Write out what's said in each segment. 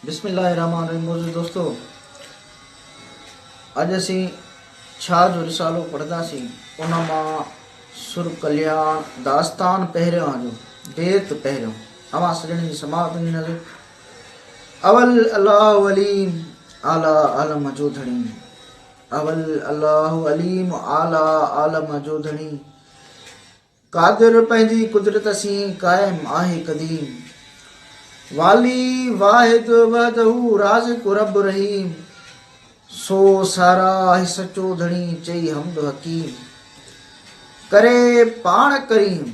بسم الله الرحمن الرحيم معزز دوستو اڄ اسين ڇا جو رسالو پڙهنداسين ان مان سر ڪلياڻ داستان پهريان جو بيت پهريون اوهان سڄڻن جي سماعت جي نظر اول الله عليم اعلي عالم جو ڌڻي اول الله عليم اعلي عالم جو ڌڻي قادر پنهنجي قدرت سين قائم آهي قديم والي واحد وحده رازق رب رحيم سو ساراهه سچو ڌڻي چئي حمد حڪيم ڪري پاڻ ڪريم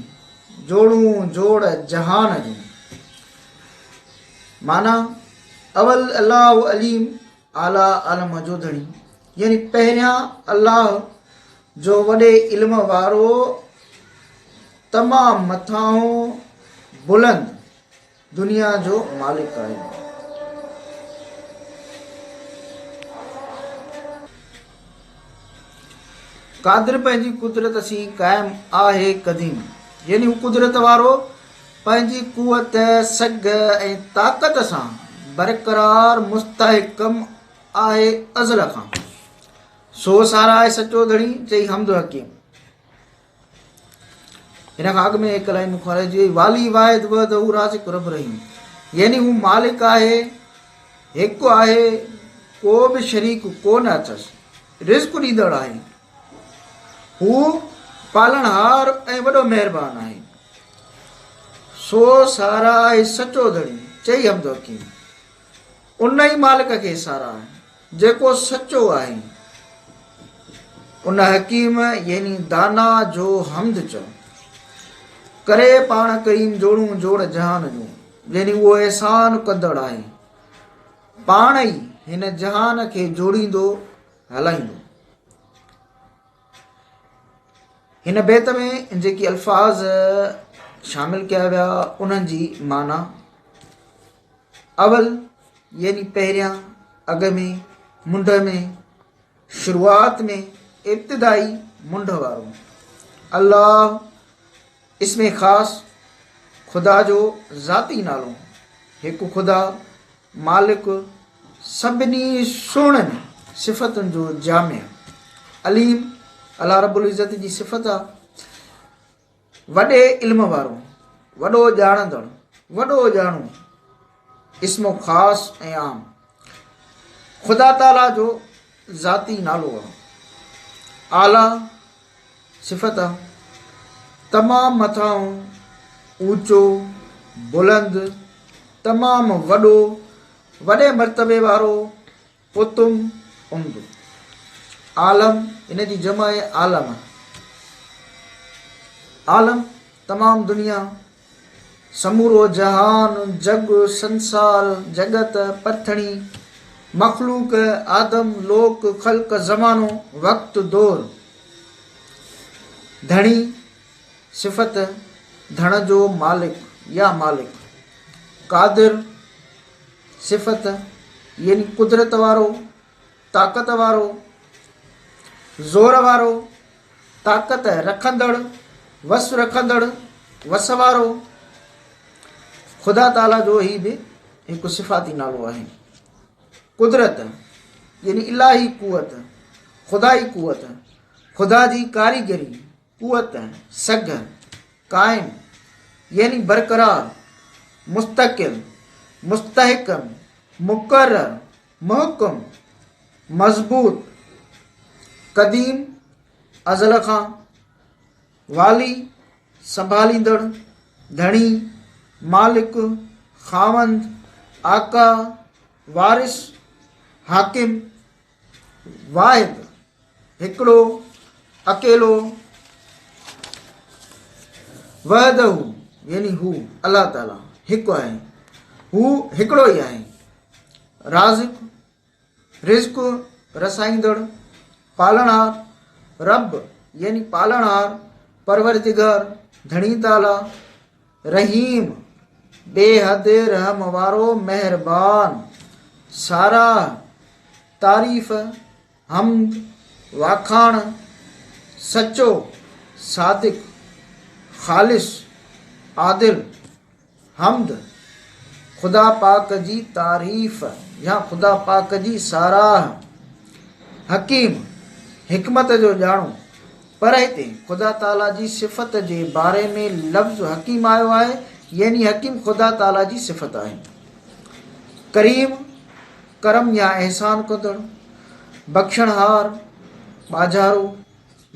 جوڙون جوڙ جهان جون معنيٰ اول الله عليم اعليٰ عالم جو ڌڻي يعني پهريان الله جو وڏي علم وارو تمام مٿانهون بلند دنيا جو مالڪ آهي. قادر پنهنجي قدرت سين قائم آهي قديم يعني هو قدرت وارو پنهنجي قوت، سگهه ۽ طاقت سان برقرار مستحڪم آهي ازل کان. سو ساراهه سچو ڌڻي، چئي حمد حڪيم. هن کان اڳ ۾ هڪ لائين مون کان رهجي وئي، والي واحد وحده رازق رب رحيم يعني هو مالڪ آهي، هڪ آهي، ڪو به شريڪ ڪو نه اٿس، رزق ڏيندڙ آهي. هو پالڻهار ۽ وڏو مهربان آهي. سو ساراهه سچو ڌڻي، چئي حمد حڪيم. ان ئي مالڪ کي ساراهه، جيڪو سچو آهي. ان حڪيم يعني دانا جو حمد چئو. ڪري پاڻ ڪريم جوڙون جوڙ جهان جون، يعني اهو احسان ڪندڙ آهي. پاڻ ئي هن جهان کي جوڙيندو هلائيندو. هن بيت ۾ جيڪي الفاظ شامل ڪيا ويا انهن جي معنيٰ اول يعني پهريان، اڳ ۾، منڍ ۾، شروعات ۾، ابتدائي منڍ وارو. الله اسم خاص خدا جو ذاتي نالو، هڪ خدا مالڪ سڀني سهڻن صفتن جو جامع، عليم، الله رب العزت جي صفت آ، وڏي علم وارو، وڏو ڄاڻندڙ، وڏو ڄاڻو، اسم خاص ۽ عام، خدا تعاليٰ جو ذاتي نالو آ، اعليٰ صفت آ، تمام مٿانهون، اوچو، بلند، تمام وڏو، وڏي مرتبي وارو، اتم، عمدو. عالم، ان جي جمع آهي عالم. عالم، تمام دنيا، سمورو جهان، جڳ، سنسار، جڳت، پرٿڻي، مخلوق، آدم، لوڪ، خلق، زمانو، وقت، دور. ڌڻي، صفت، ڌڻ جو مالڪ يا مالڪ. قادر، صفت، يعني قدرت وارو، طاقت وارو، زور وارو، طاقت رکندڙ، وس رکندڙ، وس وارو. خدا تعاليٰ جو هي به هڪ صفاتي نالو آهي. قدرت يعني الاهي قوت، خدائي قوت، خدا جي ڪاريگري، قوت، سگهه، قائم يعني برقرار، مستقل، مستحڪم، مقرر، محڪم، مضبوط، قديم، ازل کان، والي، سنڀاليندڙ، ڌڻي، مالڪ، خاوند، آقا، وارث، حاڪم، واحد، هڪڙو، اڪيلو، وحده يعني هو، الله تعاليٰ، هڪ آهي، هو هڪڙو ئي آهي، رازق، رزق رسائيندڙ، پالڻهار، رب يعني پالڻهار، پروردگار، ڌڻي تعاليٰ، رحيم، بي حد رحم وارو مهربان، ساراهه، تعريف، حمد، واکاڻ، سچو، صادق، خالص، عادل، حمد، خدا پاڪ جي تعريف يا خدا پاڪ جي ساراهه. حڪيم، حڪمت جو ڄاڻو. پر هتي خدا تعاليٰ جي صفت جي باري ۾ لفظ حڪيم آيو آهي، يعني حڪيم خدا تعاليٰ جي صفت آهي. ڪريم، ڪرم يا احسان ڪندڙ، بخشڻهار، ٻاجهارو،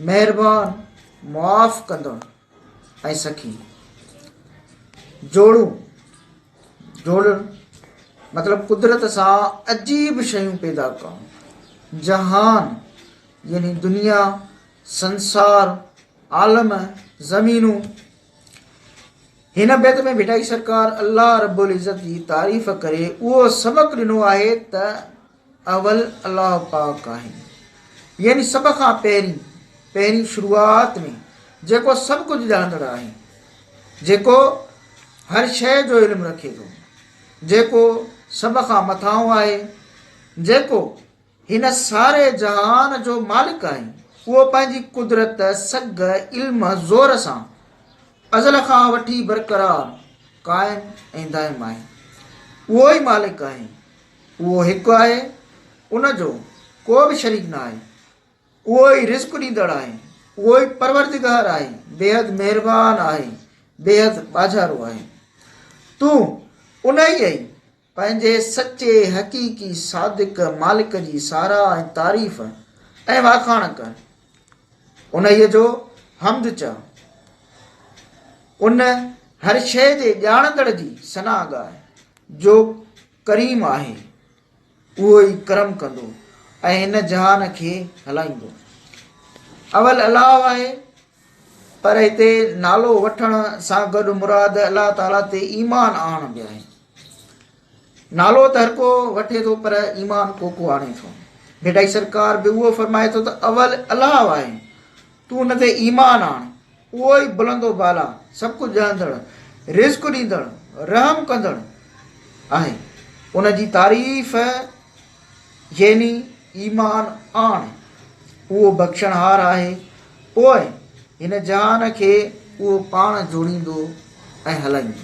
مهربان، معاف ڪندڙ ۽ سخي. جوڙون، جوڙڻ، مطلب قدرت سان عجيب شيون پيدا ڪرڻ. جهان، يعني دنيا، سنسار، عالم، زمينون. هن بيت ۾ ڀٽائي سرڪار الله رب العزت جي تعريف ڪري اهو سبق ڏنو آهي ته اول الله پاڪ آهي يعني سڀ کان پهرين پهرين شروعات ۾ جيڪو سڀ ڪجهه ڄاڻندڙ آهي جيڪو هر شيء جو علم رکي ٿو جيڪو سڀ کان مٿانهون آهي جيڪو هن ساري جهان جو مالڪ آهي اهو پنهنجي قدرت سگهه علم زور سان ازل کان وٺي برقرار قائم ۽ دائم آهي اهو ئي مالڪ آهي اهو هڪ آهي، ان جو ڪو به شريڪ نه آهي، اهو ئي رزق ڏيندڙ آهي، اهو ئي پروردگار آهي، بيحد مهربان آهي، بيحد ٻاجهارو آهي. تون انهيء ئي پنهنجي سچي، حقيقي، صادق مالڪ جي ساراهه ۽ تعريف ۽ واکاڻ ڪر. انهيء جو حمد چئه. ان هر شيء جي ڄاڻندڙ جي ثنا ڳاء، جو ڪريم آهي، اهو ئي ڪرم ڪندو ۽ هن جهان کي هلائيندو. اول الله آهي، پر هتي نالو وٺڻ سان گڏ مراد الله تعاليٰ تي ايمان آڻڻ به آهي. نالو ته هر ڪو وٺي ٿو پر ايمان ڪو ڪو آڻي ٿو. ڀٽائي سرڪار به اهو فرمائي ٿو ته اول الله آهي، تون ان تي ايمان آڻ، اهو ئي بلند و بالا، سڀ ڪجهه ڄاڻندڙ، رزق ڏيندڙ، رحم ڪندڙ آهي. ان جي تعريف يعني ايمان آڻ، اهو بخشڻهار آهي، پوء هن جهان کي اهو پاڻ جوڙيندو ۽ هلائيندو.